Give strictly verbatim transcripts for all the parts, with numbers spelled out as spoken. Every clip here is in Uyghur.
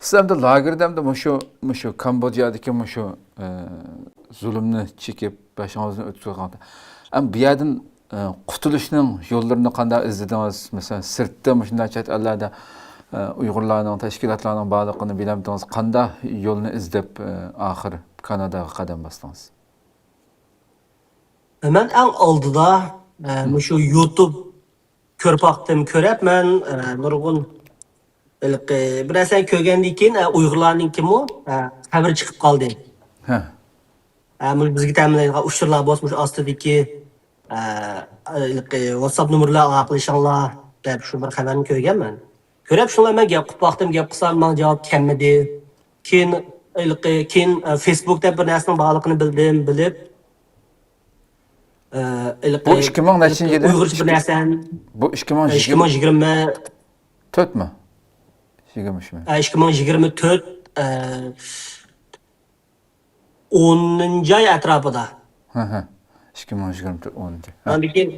سىز ئەمدى لاگېردا ئەمدى مۇشۇ، مۇشۇ كامبودژادىكى مۇشۇ، ئە، زۇلۇمنى چېكىپ، بېشىڭىزدىن ئۆتكۈزۈۋاتقان. ئەمدى بۇ يەردىن، ئە، قۇتۇلۇشنىڭ يوللىرىنى قانداق ئىزدىدىڭىز؟ مەسىلەن، سىرتتا مۇشۇنداق چەت ئەللەردە، ئە، ئۇيغۇرلارنىڭ تەشكىلاتلارنىڭ بارلىقىنى بىلەمتىڭىز؟ قانداق يولنى ئىزدەپ، ئە، ئاخىر كاناداغا قەدەم باستىڭىز؟ مەن ئەڭ ئالدىدا، ئە، مۇشۇ يۇتۇب كۆرۈپ باقتىم. كۆرۈپ مەن، ئە، نۇرغۇن ھېلىقى بىر نەرسىنى كۆرگەندىن كېيىن، ئە، ئۇيغۇرلارنىڭكىمۇ، ئە، خەۋىرى چىقىپ قالدى. ھە. ئە، مۇشۇ بىزگە تەمىنلەيدىغان ئۇچۇرلار بولسا مۇشۇ ئاستىدىكى، ئە، ھېلىقى ۋاتساپ نومۇر بىلەن ئالاقىلىشىڭلار دەپ شۇ بىر خەۋەرنى كۆرگەنمەن. كۆرۈپ شۇڭلار مەن گەپ قىلىپ باقتىم، گەپ قىلسام ماڭا جاۋاب كەلمىدى. كېيىن ھېلىقى، كېيىن، ئە، فېيسبۇك دەپ بىر نەرسىنىڭ بارلىقىنى بىلدىم، بىلىپ، ئە، ھېلىقى، بۇ ئىككى مىڭ نەچچىنچى يىلى؟ ئۇيغۇرچە بىر نەرسە. بۇ ئىككى مىڭ يىگىرمە تۆتمۇ؟ ئىككى مىڭ يىگىرمە ئۈچمۇ؟ ئە، ئىككى مىڭ يىگىرمە تۆت، ئە، ئونىنچى ئاي ئەتراپىدا. ھە، ھە. ئىككى مىڭ يىگىرمە تۆت، ئونىنچى. ھە. ئاندىن كېيىن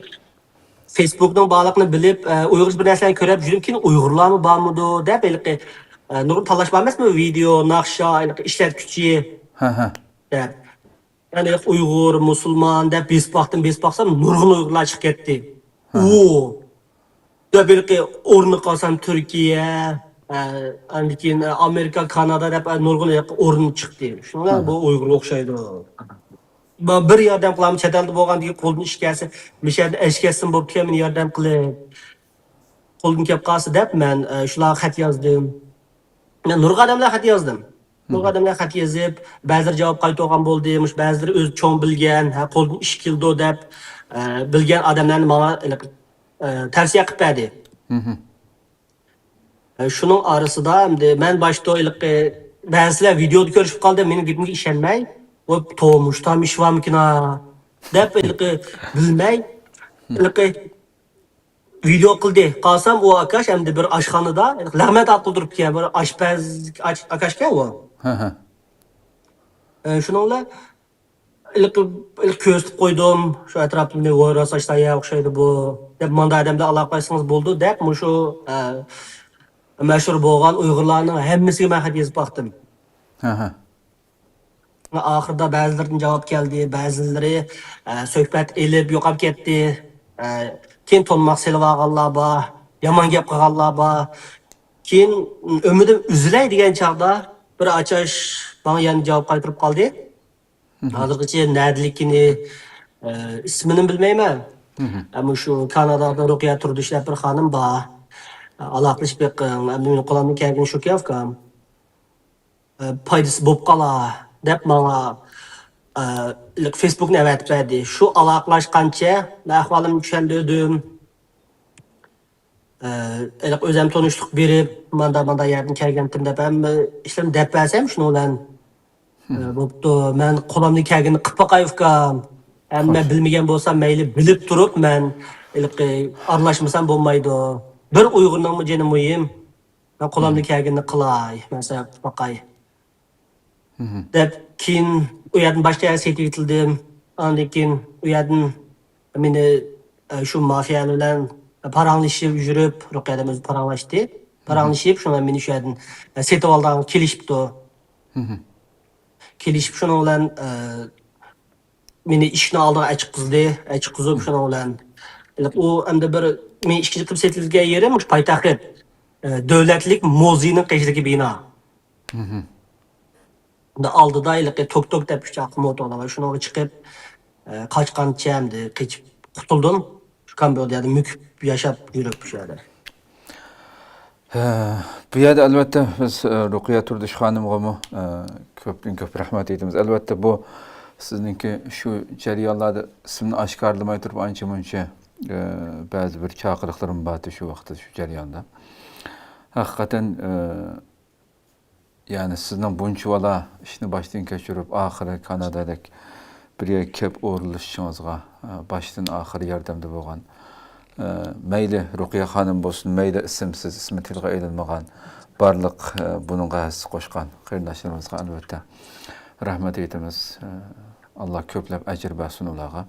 فېيسبۇكنىڭ بارلىقىنى بىلىپ، ئە، ئۇيغۇرچە بىر نەرسىلەرنى كۆرۈپ يۈرۈپ، كېيىن ئۇيغۇرلارمۇ بارمىدۇ دەپ ھېلىقى، ئە، نۇرغۇن تاللاش بار ئەمەسمۇ؟ ۋىدېئو، ناخشا، ھېلىقى ئىشلەتكۈچى ھە، ھە. دەپ. يەنى ئۇيغۇر، مۇسۇلمان دەپ بېسىپ باقتىم، بېسىپ باقسام نۇرغۇن ئۇيغۇرلار چىقىپ كەتتى. ھە. ئۇ دەپ ھېلىقى ئورنىنى قالسام تۈركىيە، ئە، ئاندىن كېيىن، ئە، ئامېرىكا، كانادا دەپ، ئە، نۇرغۇن ھېلىقى ئورۇن چىقتى. شۇنىڭ بىلەن بۇ ئۇيغۇرغا ئوخشايدۇ. بۇ بىر ياردەم قىلامۇ، چەت ئەلدە بولغاندىن كېيىن قولدىن ئىش كەلسە، مۇشۇ يەردىن ئىش كەتسىمۇ بوپتىكەن، مېنى ياردەم قىلىپ. قولدىن كېلىپ قالسا دەپ مەن، ئە، شۇلارغا خەت يازدىم. مەن نۇرغۇن ئادەملەرگە خەت يازدىم. نۇرغۇن ئادەملەرگە خەت يېزىپ، بەزىلىرى جاۋاب قايتۇرغان بولدى، مۇشۇ بەزىلىرى ئۆزى چوڭ بىلگەن، ھە، قولدىن ئىش كېلىدۇ دەپ، ئە، بىلگەن ئادەملەرنى ماڭا، ئە، تەۋسىيە قىلىپ بەردى. ئە، شۇنىڭ ئارىسىدا ئەمدى مەن باشتا ھېلىقى بەزىلەر ۋىدېودا كۆرۈشۈپ قالدى، مېنىڭ گېپىمگە ئىشەنمەي، «ۋاي، تۇرمۇشتا ئىش بارمىكىنا؟» دەپ ھېلىقى بىلمەي، ھېلىقى ۋىدېو قىلدى. قارىسام، ئۇ ئاكاش ئەمدى بىر ئاشخانىدا لەغمەن تارتقىلى تۇرۇپتىكەن. بىر ئاشپەز ئاش-، ئاكاشكەن ئۇ. ھە، ھە. ئە، شۇنىڭ بىلەن ھېلىقى، ھېلىقى كۆرسىتىپ قويدۇم. شۇ ئەتراپىمنى ۋويران ساچتا يا ئوخشايدۇ بۇ، دەپ، ماڭا ئادەمدە ئالاقىلاشسىڭىز بولىدۇ، دەپ، مۇشۇ، ئە، مەشھۇر بولغان ئۇيغۇرلارنىڭ ھەممىسىگە مەن خەت يېزىپ باقتىم. ھە، ھە. ئاخىرىدا بەزىلىرىدىن جاۋاب كەلدى، بەزىلىرى، ئە، سۆھبەت ئېلىپ يوقاپ كەتتى. ئە، كېيىن تونماق سېلىۋالغانلار بار، يامان گەپ قىلغانلار بار. كېيىن ئۈمىدىم ئۈزۈلەي دېگەن چاغدا بىر ئاچاش ماڭا يەنە جاۋاب قايتۇرۇپ قالدى. ھازىرغىچە نەدىلىكىنى، ئە، ئىسمىنىمۇ بىلمەيمەن. ئەمما شۇ كانادادا رۇقىيە تۇردۇش دەپ بىر خانىم بار. ئالاقىلىشىپ بېقىڭ. ئەمدى مېنىڭ قولۇمدىن كەلگىنى شۇكەن، ئۇكام. ئە، پايدىسى بولۇپ قالا دەپ ماڭا، ئە، فېيسبۇكنى ئەۋەتىپ بەردى. شۇ ئالاقىلاشقانچە مەن ئەھۋالىمنى چۈشەندۈردۈم. ئە، ھېلىقى ئۆزۈم تونۇشلۇق بېرىپ، ماندا، ماندا يەردىن كەلگەنتىم دەپ ھەممە ئىشلىرىمنى دەپ بەرسەم، شۇنىڭ بىلەن، ئە، بوپتۇ، مەن قولۇمدىن كەلگىنىنى قىلىپ باقاي، ئۇكام. ھەممە بىلمىگەن بولسام، مەيلى، بىلىپ تۇرۇپ مەن ھېلىقى ئارىلاشمىسام بولمايدۇ. بىر ئۇيغۇرنىڭمۇ جېنى مۇھىم. مەن قولۇمدىن كەلگىنىنى قىلاي، مەن سەۋەب باقاي. دەپ، كېيىن ئۇ يەردىن باشقا يەرگە سېتىۋېتىلدىم. ئاندىن كېيىن ئۇ يەردىن مېنى، ئە، شۇ مافىيە بىلەن پاراڭلىشىپ يۈرۈپ، رۇقىيە ئادەم ئۆزى پاراڭلاشتى. پاراڭلىشىپ، شۇنىڭ بىلەن مېنى شۇ يەردىن، ئە، سېتىۋالىدىغان كېلىشىپتۇ. كېلىشىپ، شۇنىڭ بىلەن، ئە، مېنى ئىشىكنىڭ ئالدىغا ئەچىققۇزدى. ئەچىققۇزۇپ، شۇنىڭ بىلەن ئۇ ئەمدى بىر مېنى ئىككىنچى قېتىم سېتىۋېتىلگەن يېرى مۇشۇ پايتەخت، ئە، دۆلەتلىك مۇزېينىڭ قېشىدىكى بىنا. ئالدىدا ھېلىقى توك توك دەپ ئۈچ ئاققا موتورلار بار. شۇنىڭغا چىقىپ، ئە، قاچقانچە ئەمدى قېچىپ قۇتۇلدۇم. شۇ كامبودژادا مۆكۈپ ياشاپ يۈرۈپ شۇ يەردە. ھە، بۇ يەردە ئەلۋەتتە بىز، ئە، رۇقىيە تۇردۇش خانىمغىمۇ، ئە، كۆپتىن كۆپ رەھمەت ئېيتىمىز. ئەلۋەتتە بۇ سىزنىڭكى شۇ جەريانلاردا ئىسمىنى ئاشكارىلىماي تۇرۇپ ئانچە مۇنچە، ئە، بەزى بىر چاقىرىقلىرىم باردى شۇ ۋاقىتتا، شۇ جەرياندا. ھەقىقەتەن، ئە، يەنى سىزنىڭ بۇنچىۋالا ئىشنى باشتىن كەچۈرۈپ، ئاخىرى كانادادەك بىر يەرگە كېلىپ ئورۇنلىشىشىڭىزغا، ئە، باشتىن ئاخىر ياردەمدە بولغان، ئە، مەيلى رۇقىيە خانىم بولسۇن، مەيلى ئىسىمسىز، ئىسمى تىلغا ئېلىنمىغان بارلىق، ئە، بۇنىڭغا ھەسسە قوشقان قېرىنداشلىرىمىزغا ئەلۋەتتە رەھمەت ئېيتىمىز. ئە، ئاللا كۆپلەپ ئەجىر بەرسۇن ئۇلارغا.